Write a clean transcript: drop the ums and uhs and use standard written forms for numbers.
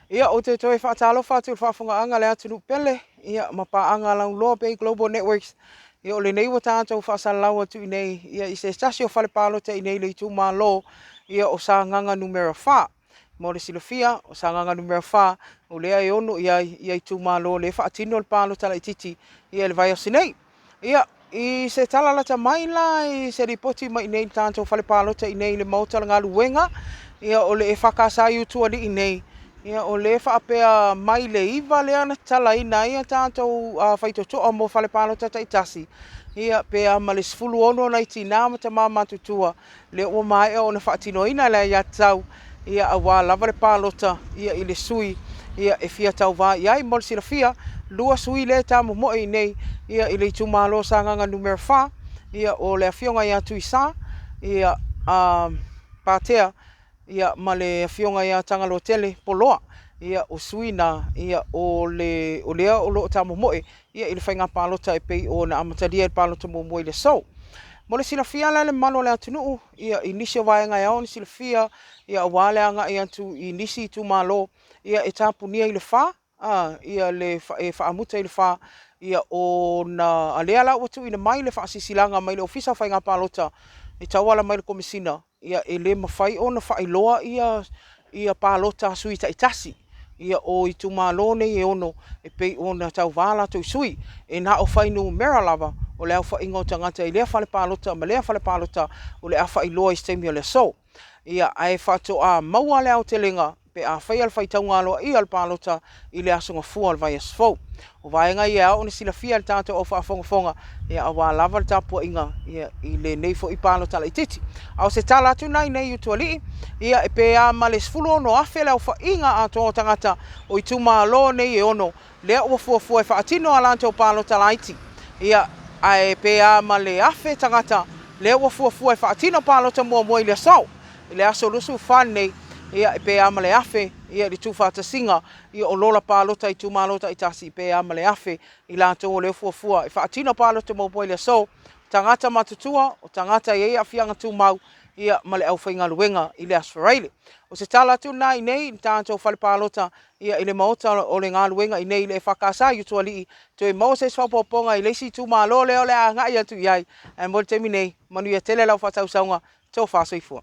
Ia, ou te toe faatalofa atu i le faafofogaaga a le atunuu pele, ia, ma paaga lauloa Bay Global Networks. Ia, o lenei ua tatou faasalalau atu i nei, ia, i se tasi o fale palota i nei i le itumalo, ia, o Sagaga Numera 4. Mo le silafia, o Sagaga Numera 4, o lea e ono i ai, ia, itumalo lea e faatino le palota laitiiti, ia, i le vaiaso nei. Ia, i se tala lata mai la i se lipoti mai i nei i le tatou fale palota i nei i le Maota o le Galuega, ia o le EFKS i Utualii nei, ia o lea e faapea mai le 9 lea na tatalaina ai a tatou faitotoa mo fale palota taitasi, ia pe a ma le 16 nai tina ma tama matutua lea ua maea ona faatinoina le aiatatau ia aua lava le palota ia i le sui ia e fia tauva i ai. Mo le silafia, 2 sui lea e tamomoe i nei ia i le itumalo o Sagaga Numera 4, ia o le afioga ia Tuisa ia Patea ia ma le afioga ia Tagaloatele Poloa. Ia o sui na ia o le o lea o lo o tamomoe ia i le faiga palota e pei ona amatalia i le palota muamua i le aso. Mo le silafia la e le mamalu o le atunuu, ia i nisi o vaega e ao ona silafia, ia aua le agai atu i nisi itumalo, ia e tapunia i le 4, a, ia le e faamuta i le 4, ia ona a lea la ua tuuina mai le faasilasilaga mai le Ofisa o Faiga Palota e tauala mai le Komesina, ia e le mafai ona faailoa ia ia palota a sui taitasi ia o itumalo nei e ono e pei ona tauva latou sui. E na o fuainumera lava o le aofaiga o tagata i lea fale palota ma lea fale palota o le a faailoa i se taimi o le aso. Ia, ae faatoa maua le aotelega pe a faia le faitauga aloaia o le palota i le Aso Gafua o le vaiaso fou. O vaega ia e ao ona silafia e le tatou au faafogafoga, ia aua lava le tapuaiga ia i lenei foi palota laitiiti. A o se tala atu lena i nei Utualii, ia e pe a ma le 16,000 le aofaiga atoa o tagata o itumalo nei e ono, lea ua fuafua e faatino a latou palota laiti. Ia, ae pe a ma le 1,000 tagata lea ua fuafua e faatino palota muamua i le aso, i le aso 24 lenei, ia e pe a ma le 1,000 ia i le tuufaatasiga ia o lola palota i itumalo taitasi, pe a ma le 1,000 i latou o lea fuafua e faatino palota muamua i le aso, tagata matutua, o tagata e i ai aafiaga tumau, ia ma le aufaigaluega i le Aso Faraile. O se tala atu lena i nei i le tatou fale palota ia i le Maota o le Galuega i nei i le EFKS i Utualii, toe maua se isi faaopoopoga i le isi itumalo lea o le a agai atu i ai. Ae mo le taimi nei, manuia tele lau faatausauga, tofa soifua.